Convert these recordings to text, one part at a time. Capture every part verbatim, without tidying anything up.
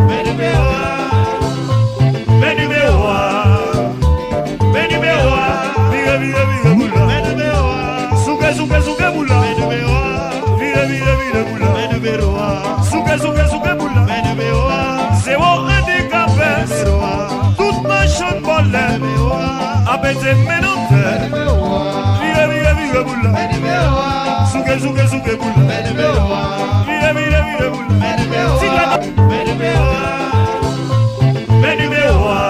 Men nimewo a. Men nimewo a. Men nimewo a. Vire, vire, vire boul la. Men nimewo a. Souke, souke, souke boul la. Men nimewo a. Vire, vire, vire boul la. Men nimewo a. Souke, souke, souke boul la. Men nimewo a. Zewo andikape. Men nimewo a. Tout machann vòlè. Men nimewo a. Ap mete men nan tè. Men nimewo a. Vire, vire, vire boul la. Men nimewo a. Souke, souke, souke boul la. Men nimewo a. Vire, vire, vire boul la. Men nimewo a. Ti gade. Men nimewo a. Men nimewo a.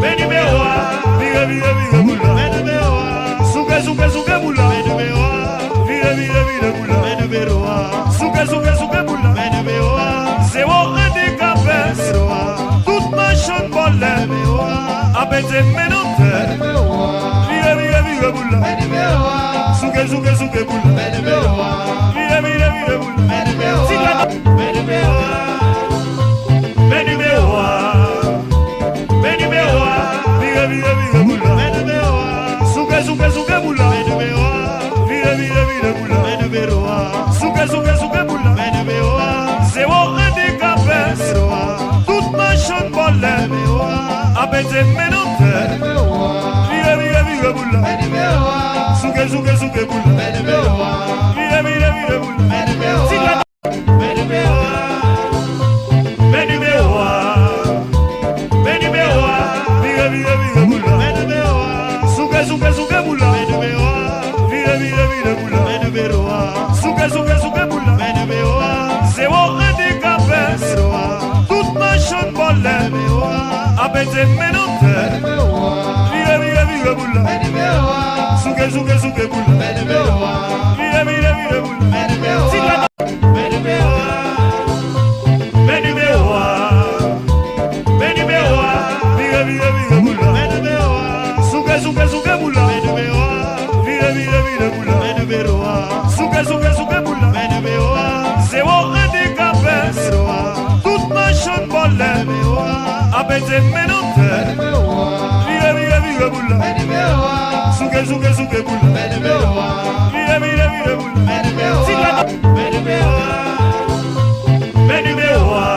Men nimewo a. Vire, vire, vire boul la. Men nimewo a. Souke, souke, souke boul la. Men nimewo a. Vire, vire, vire boul la. Men nimewo a. Souke, souke, souke boul la. Men nimewo a. Zewo andikape. Men nimewo a. Tout machann vòlè. Men nimewo a. Ap mete men nan tè. Men nimewo a. Vire, vire, vire boul la. Men nimewo a. Souke, souke, souke boul la. Men nimewo a. Vire, vire, vire boul la. Men nimewo a. Ti gade. Men nimewo a. Men nimewo a. Men nimewo a. Vire, vire, vire boul la. Men nimewo a. Souke, souke, souke boul la. Men nimewo a. Vire, vire, vire boul la. Men nimewo a. Souke, souke, souke boul la. Men nimewo a. Zewo andikape. Men nimewo a. Tout machann vòlè. Men nimewo a. Ap mete men nan tè. Men nimewo a. Vire, vire, vire boul la. Men nimewo a. Souke, souke, souke boul la. Men nimewo a. Vire, vire, vire boul la. Men nimewo a. Ti gade. Men nimewo a. Men nimewo a. Men nimewo a. Vire, vire, vire boul la. Men nimewo a. Souke, souke, souke boul la. Men nimewo a. Vire, vire, vire boul la. Men nimewo a. Souke, souke, souke boul la. Men nimewo a. Zewo andikape. Men nimewo a. Tout machann vòlè. Men nimewo a. Ap mete men nan tè. Men nimewo a. Vire, vire, vire boul la. Men nimewo a. Souke, souke, souke boul la. Men nimewo a. Vire, vire, vire boul la. Men nimewo a. Ti gade. Men nimewo a. Men nimewo a. Men nimewo a. Vire, vire, vire boul la. Men nimewo a. Souke, souke, souke boul la. Men nimewo a. Vire, vire, vire boul la. Men nimewo a. Souke, souke, souke boul la. Men nimewo a. Zewo andikape. Men nimewo a. Tout machann vòlè. Men nimewo a. Ap mete men nan tè. Men nimewo a. Vire, vire, vire boul la. Men nimewo a. Souke, souke, souke boul la. Men nimewo a. Vire, vire, vire boul la. Men nimewo a. Ti gade. Men nimewo a. Men nimewo a.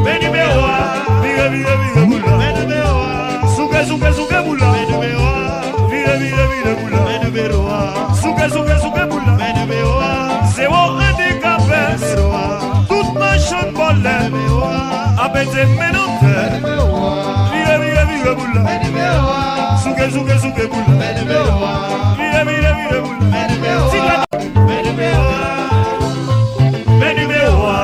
Men nimewo a. Vire, vire, vire boul la. Men nimewo a. Souke, souke, souke boul la. Men nimewo a. Vire, vire, vire boul la. Men nimewo a. Souke, souke, souke boul la. Men nimewo a. Zewo andikape. Men nimewo a. Tout machann vòlè. Men nimewo a. Ap mete men nan tè. Men nimewo a. Vire, vire, vire boul la. Men nimewo a. Souke, souke, souke boul la. Men nimewo a. Vire, vire, vire boul la. Men nimewo a. Ti gade. Men nimewo a. Men nimewo a.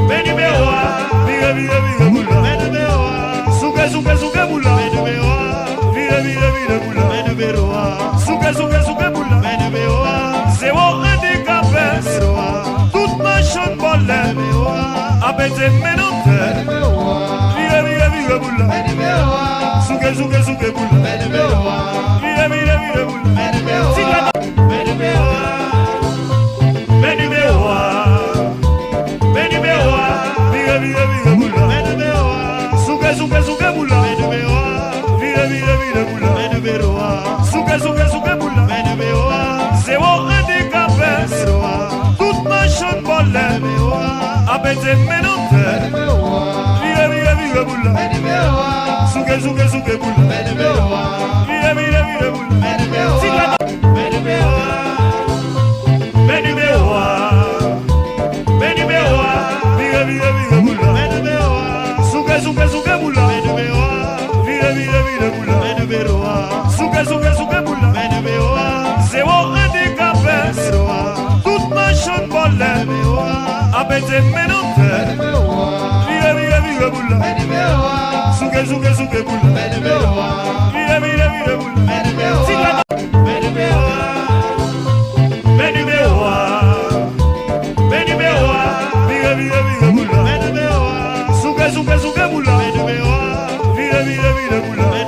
Men nimewo a. Vire, vire, vire boul la. Men nimewo a. Souke, souke, souke boul la. Men nimewo a. Vire, vire, vire boul la. Men nimewo a. Souke, souke, souke boul la. Men nimewo a. Zewo andikape. Men nimewo a. Tout machann vòlè. Men nimewo a. Ap mete men nan tè. Men nimewo a. Vire, vire, vire boul la. Men nimewo a. Souke, souke, souke boul la. Men nimewo a. Vire, vire, vire boul la. Men nimewo a. Ti gade. Men nimewo a. Men nimewo a. Men nimewo a. Vire, vire, vire boul la. Men nimewo a. Souke, souke, souke boul la. Men nimewo a. Vire, vire, vire boul la. Men nimewo a. Souke, souke, souke boul la. Men nimewo a. Zewo andikape. Men nimewo a. Tout machann vòlè. Men nimewo a. Ap mete men nan tè. Men nimewo a. Vire, vire, vire boul la. Men nimewo a. Souke, souke, souke boul la. Men nimewo a. Vire, vire, vire boul la. Men nimewo a. Ti gade. Men nimewo a. Men nimewo a. Men nimewo a. Vire, vire, vire boul la. Men nimewo a. Souke, souke, souke boul la. Men nimewo a. Vire, vire, vire boul la. Men nimewo a. Souke, souke, souke boul la. Men nimewo a. Zewo andikape. Men nimewo a. Tout machann vòlè. Men nimewo a. Ap mete men nan tè. Men nimewo a. Vire, vire, vire boul la. Men nimewo a. Souke, souke, souke boul la. Men nimewo a. Vire, vire, vire boul la. Men nimewo a. Ti gade. Men nimewo a. Men nimewo a. Men nimewo a. Vire, vire, vire boul la. Men nimewo a. Souke, souke, souke boul la. Men nimewo a. Vire, vire, vire boul la. Men